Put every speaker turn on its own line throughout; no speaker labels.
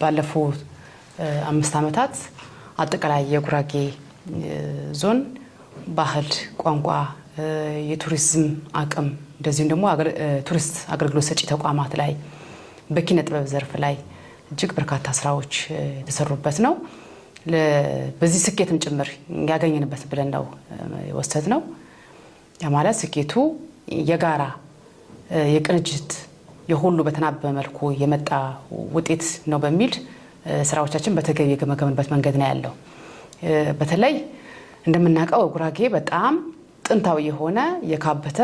ባለፉት 5 ዓመታት አጠቃላይ የጉራጌ ዞን ባህል፣ ቋንቋ፣ የቱሪዝም አቅም እንደዚሁም ደግሞ ቱሪስት አገልግሎት ሰጪ ተቋማት ላይ፣ በኪነ ጥበብ ዘርፍ ላይ እጅግ በርካታ ስራዎች የተሰሩበት ነው። በዚህ ስኬትም ጭምር ያገኘንበት ብለን ነው የወሰድነው። ያ ማለት ስኬቱ የጋራ፣ የቅንጅት፣ የሁሉ በተናበበ መልኩ የመጣ ውጤት ነው በሚል ስራዎቻችን በተገቢ የገመገምንበት መንገድ ነው ያለው። በተለይ እንደምናውቀው ጉራጌ በጣም ጥንታዊ የሆነ፣ የካበተ፣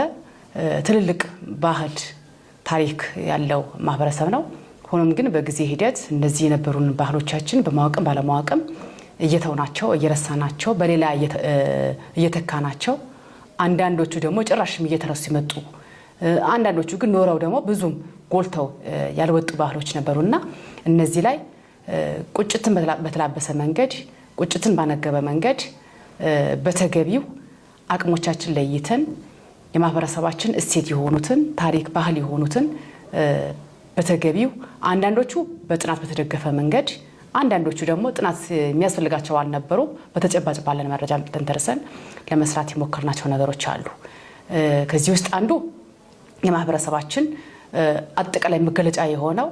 ትልልቅ ባህል፣ ታሪክ ያለው ማህበረሰብ ነው። ሆኖም ግን በጊዜ ሂደት እነዚህ የነበሩን ባህሎቻችን በማወቅም ባለማወቅም እየተውናቸው፣ እየረሳናቸው፣ በሌላ እየተካናቸው፣ አንዳንዶቹ ደግሞ ጭራሽም እየተረሱ የመጡ፣ አንዳንዶቹ ግን ኖረው ደግሞ ብዙም ጎልተው ያልወጡ ባህሎች ነበሩና እነዚህ ላይ ቁጭትን በተላበሰ መንገድ፣ ቁጭትን ባነገበ መንገድ በተገቢው አቅሞቻችን ለይተን የማህበረሰባችን እሴት የሆኑትን፣ ታሪክ፣ ባህል የሆኑትን በተገቢው አንዳንዶቹ በጥናት በተደገፈ መንገድ፣ አንዳንዶቹ ደግሞ ጥናት የሚያስፈልጋቸው አልነበሩ፣ በተጨባጭ ባለን መረጃ ተንተርሰን ለመስራት የሞከርናቸው ነገሮች አሉ። ከዚህ ውስጥ አንዱ የማህበረሰባችን አጠቃላይ መገለጫ የሆነው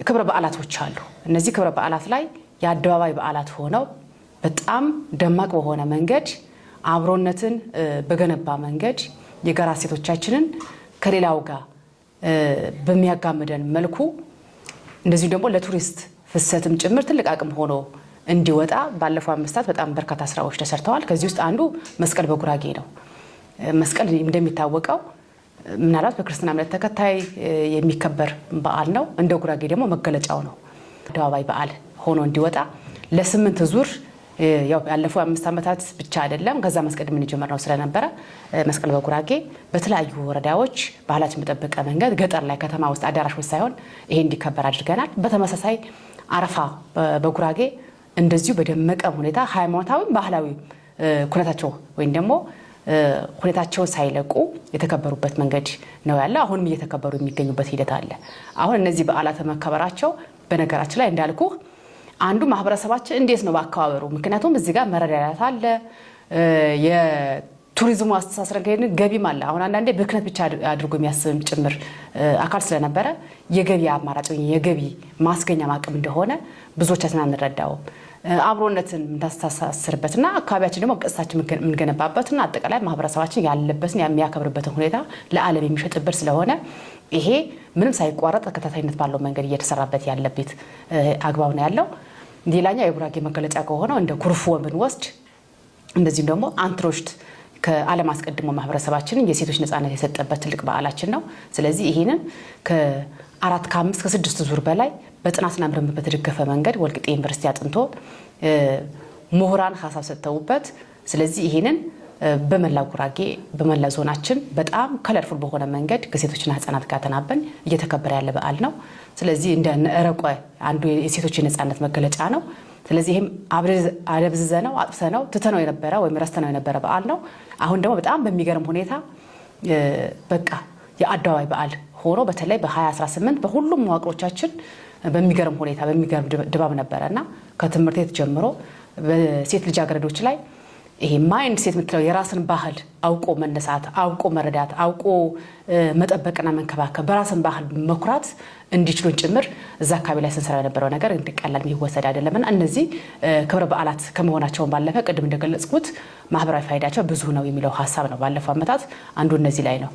ክብረ በዓላቶች አሉ። እነዚህ ክብረ በዓላት ላይ የአደባባይ በዓላት ሆነው በጣም ደማቅ በሆነ መንገድ፣ አብሮነትን በገነባ መንገድ፣ የጋራ እሴቶቻችንን ከሌላው ጋር በሚያጋምደን መልኩ፣ እንደዚሁም ደግሞ ለቱሪስት ፍሰትም ጭምር ትልቅ አቅም ሆኖ እንዲወጣ ባለፈው 5 ዓመታት በጣም በርካታ ስራዎች ተሰርተዋል። ከዚህ ውስጥ አንዱ መስቀል በጉራጌ ነው። መስቀል እንደሚታወቀው ምናልባት በክርስትና እምነት ተከታይ የሚከበር በዓል ነው። እንደ ጉራጌ ደግሞ መገለጫው ነው። አደባባይ በዓል ሆኖ እንዲወጣ ለ8 ዙር፣ ያው ያለፈው 5 ዓመታት ብቻ አይደለም፣ ከዛ አስቀድመን የጀመርነው ስለነበረ መስቀል በጉራጌ በተለያዩ ወረዳዎች ባህላችን በጠበቀ መንገድ ገጠር ላይ፣ ከተማ ውስጥ አዳራሽ ውስጥ ሳይሆን ይሄ እንዲከበር አድርገናል። በተመሳሳይ አረፋ በጉራጌ እንደዚሁ በደመቀ ሁኔታ ሃይማኖታዊም ባህላዊ ኩነታቸው ወይም ደግሞ ሁኔታቸውን ሳይለቁ የተከበሩበት መንገድ ነው ያለ። አሁንም እየተከበሩ የሚገኙበት ሂደት አለ። አሁን እነዚህ በዓላት መከበራቸው በነገራችን ላይ እንዳልኩ አንዱ ማህበረሰባችን እንዴት ነው በአከባበሩ? ምክንያቱም እዚህ ጋር መረዳዳት አለ፣ የቱሪዝሙ አስተሳሰር ገቢም አለ። አሁን አንዳንዴ ብክነት ብቻ አድርጎ የሚያስብም ጭምር አካል ስለነበረ የገቢ አማራጭ፣ የገቢ ማስገኛ አቅም እንደሆነ ብዙዎቻችን አንረዳውም። አብሮነትን የምናስተሳስርበትና አካባቢያችን ደግሞ ገጽታችን የምንገነባበትና አጠቃላይ ማህበረሰባችን ያለበትን የሚያከብርበትን ሁኔታ ለዓለም የሚሸጥበት ስለሆነ ይሄ ምንም ሳይቋረጥ ተከታታይነት ባለው መንገድ እየተሰራበት ያለበት አግባብ ነው ያለው። ሌላኛው የጉራጌ መገለጫ ከሆነው እንደ ኩርፎ ብንወስድ፣ እንደዚሁም ደግሞ አንትሮሽት ከዓለም አስቀድሞ ማህበረሰባችንን የሴቶች ነፃነት የሰጠበት ትልቅ በዓላችን ነው። ስለዚህ ይህንን ከአራት፣ ከአምስት፣ ከስድስት ዙር በላይ በጥናትና ምርምር በተደገፈ መንገድ ወልቂጤ ዩኒቨርሲቲ አጥንቶ፣ ምሁራን ሀሳብ ሰጥተውበት፣ ስለዚህ ይህንን በመላ ጉራጌ፣ በመላ ዞናችን በጣም colorful በሆነ መንገድ ከሴቶችና ህጻናት ጋር ተናበን እየተከበረ ያለ በዓል ነው። ስለዚህ እንደ ረቆ አንዱ የሴቶች የነፃነት መገለጫ ነው። ስለዚህ ይህም አደብዝዘነው፣ አጥፍተነው፣ ትተነው የነበረ ወይም ረስተነው የነበረ በዓል ነው። አሁን ደግሞ በጣም በሚገርም ሁኔታ በቃ የአደባባይ በዓል ሆኖ በተለይ በ2018 በሁሉም መዋቅሮቻችን በሚገርም ሁኔታ፣ በሚገርም ድባብ ነበረ እና ከትምህርት ቤት ጀምሮ በሴት ልጃገረዶች ላይ ይሄ mindset የምትለው የራስን ባህል አውቆ መነሳት፣ አውቆ መረዳት፣ አውቆ መጠበቅና መንከባከብ፣ በራስን ባህል መኩራት እንዲችሉን ጭምር እዛ አካባቢ ላይ ስንሰራ የነበረው ነገር እንዲቀላል የሚወሰድ አይደለም እና እነዚህ ክብረ በዓላት ከመሆናቸውን ባለፈ ቅድም እንደገለጽኩት ማህበራዊ ፋይዳቸው ብዙ ነው የሚለው ሀሳብ ነው። ባለፈው ዓመታት አንዱ እነዚህ ላይ ነው።